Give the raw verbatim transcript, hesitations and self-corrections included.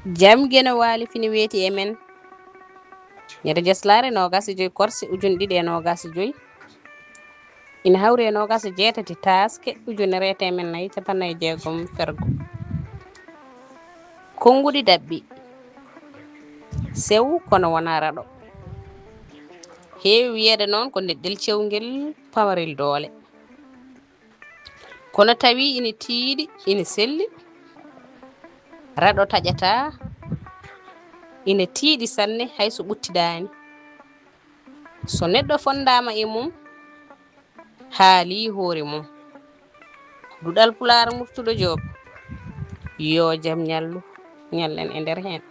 Jam Geno Waali fini weeti e men. Ñande jaslaare noogas e joy korse ujunɗe ɗiɗi e noogas e joy. Ina hawri e noogas e jeetati taaske ujunere e teemen nayi capanɗe nayi e jeegom fergo. Konnguɗi daɓɓi. Sew kono wonaa raɗo. Heewi wiyeede noon ko neɗɗel cewngel pamarel doole. Kono tawi ina tiiɗi, ina selli. Raɗo taƴataa, ina tiiɗi sanne hay so ɓuttidaani. So neɗɗo fonndaama e mum, haalii hoore mum. Duɗal Pulaar Murtuɗo Joob, yo jam ñallu, ñallen e nder heen.